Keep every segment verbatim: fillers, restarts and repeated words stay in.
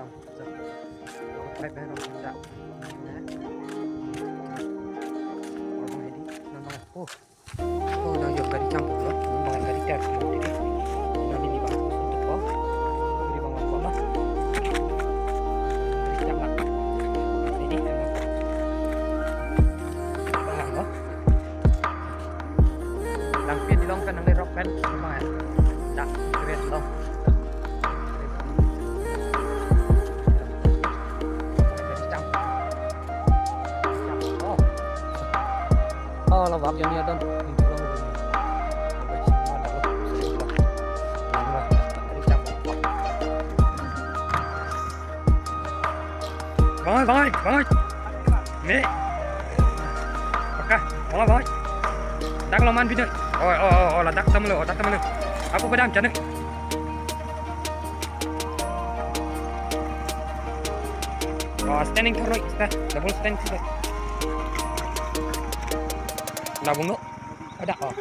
Pipe pen rong sida. Orang ini, non bang. Oh. Oh, nang jok gari campur lo. Non bang gari tar lo. Jadi, non ini bang untuk ko. Jadi bang bang ko mas. Gari campur. Jadi, bang lo. Langpin di long pen, nang di rok pen, bang ya. Dak, keren lo. Oh. Oh, la vak yang ni adon. Bang oi, bang oi, bang oi. Me. Oke, bang oi, bang oi. Dak lo man bidun. Oh, oh, oh, oh, la dak tam lo, oh, dak tam lo. Aku padam chane. Oh, standing thor, sta, double stand thor. Labung lo. Ada, oh.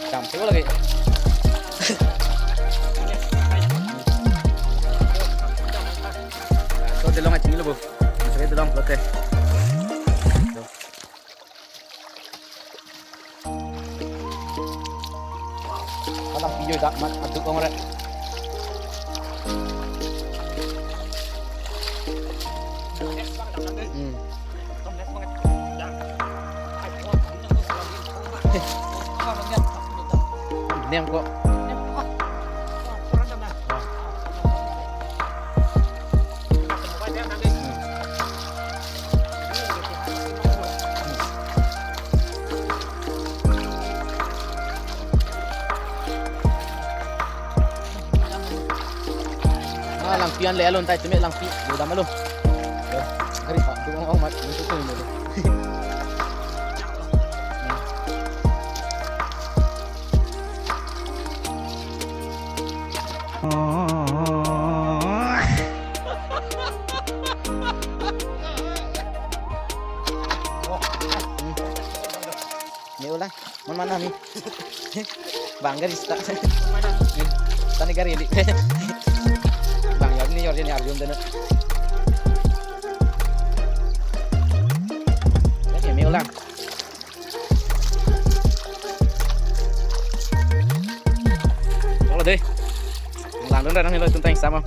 Jam sih lagi. So, delong aja ini lo, Bu. Saya delong, oke. Alang piyo dak mat aduk ong re. Hmm. Nem ko. Ah, langpi an le alun tai tumi langpi. Yo dam alun. Yo, gari pa, tu ong ong mat, tu tu ni. Ni ulang, mana mana ni? Bang gari sta. Tani gari li. Bang yor ni yor ni arjum dana. Ni ulang. Kalau deh. Langdun dah nang hilo tuntang sama.